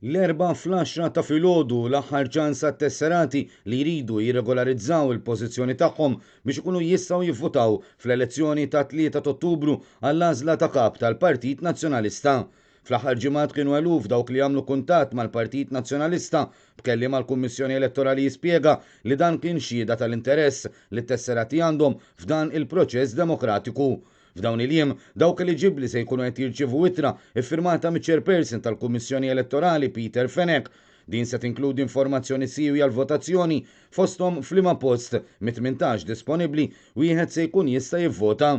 L-Erbgħa fl-għaxra ta' filgħodu hu l-aħħar ċans għat-tesserati li jridu jirregolarizzaw il-pożizzjoni tagħhom biex ikunu jistgħu jivvutaw fl-elezzjoni tat-tlieta t'Ottubru għall-għażla ta' Kap tal-Partit Nazzjonalista. Fl-aħħar ġimgħat kienu eluf dawk li għamlu kuntatt mal-Partit Nazzjonalista, b'kelliem għall-Kummissjoni Elettorali jispjega li dan kien xhieda tal-interess li t-tesserati għandhom f'dan il-proċess demokratiku. F'dawn il-jiem, dawk eliġibbli se jkunu qed jirċievu ittra iffirmata miċ-Chairperson tal-Kummissjoni Elettorali Peter Fenech. Din se tinkludi informazzjoni siewja għall-votazzjoni, fosthom f'liema post mit-18 disponibbli wieħed se jkun jista' jivvota.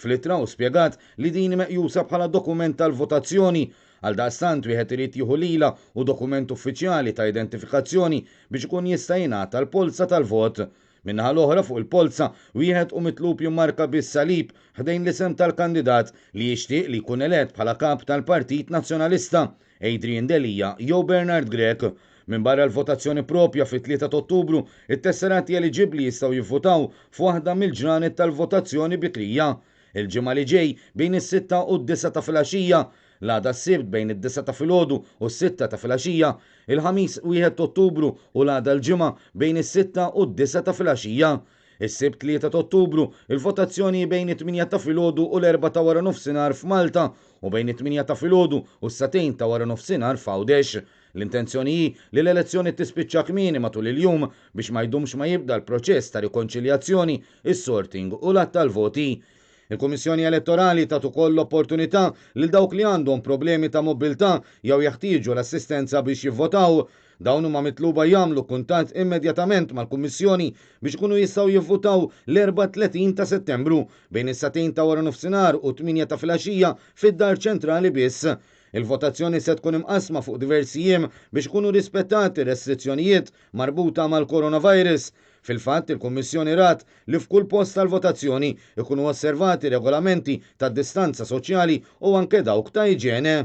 Fl-ittra hu spjegat li din hi meqjusa bħala dokument tal-votazzjoni. Għaldaqstant wieħed irid jieħu lilha u dokument uffiċjali ta' identifikazzjoni biex ikun jista' jingħata l-polza tal-vot. Min-naħa l-oħra fuq il-polza wieħed hu mitlub jimmarka bis-salib ħdejn l-isem tal-kandidat li jixtieq li jkun elett bħala Kap tal-Partit Nazzjonalista, Adrian Delia jew Bernard Grech. Minbarra l-votazzjoni proprja fit-tlieta t'Ottubru, it-tesserati eliġibbli jistgħu jivvutaw f'waħda mill-ġranet tal-votazzjoni bikrija. Il-Ġimgħa li ġej bejn is-sitta u d-disgħa ta' filgħaxija, l-għada s-Sibt bejn id-disgħa ta' filgħodu u s-sitta ta' filgħaxija, il-Ħamis wieħed t'Ottubru u l-għada l-Ġimgħa bejn is-sitta u d-disgħa ta' filgħaxija. Is-Sibt tlieta t'Ottubru, il-votazzjoni hi bejn it-tmienja ta' filgħodu u l-erbgħa ta' waranofsinhar f'Malta u bejn it-tmienja ta' filgħodu u s-sagħtejn ta' waranofsinhar f'Għawdex. L-intenzjoni hi li l-elezzjoni tispiċċa kmieni matul il-jum biex ma jdumx ma jibda l-proċess ta' rikonċiljazzjoni, is-sorting u l-għadd tal-voti. Il-Kummissjoni Elettorali tat ukoll l-opportunità lil dawk li għandhom problemi ta' mobbiltà jew jeħtieġu l-assistenza biex jivvotaw. Dawn huma mitluba jagħmlu kuntatt immedjatament mal-Kummissjoni biex ikunu jistgħu jivvutaw l-Erbgħa 30 ta' Settembru bejn is-sagħtejn ta' waranofsinhar u t-tmienja ta' filgħaxija fid-Dar Ċentrali biss. Il-votazzjoni se tkun imqassma fuq diversi jiem biex ikunu rispettati r-restrizzjonijiet marbuta mal-coronavirus. Fil-fatt, il-Kummissjoni rat li f'kull post tal-votazzjoni jkunu osservati regolamenti ta' distanza soċjali u anke dawk ta' iġene.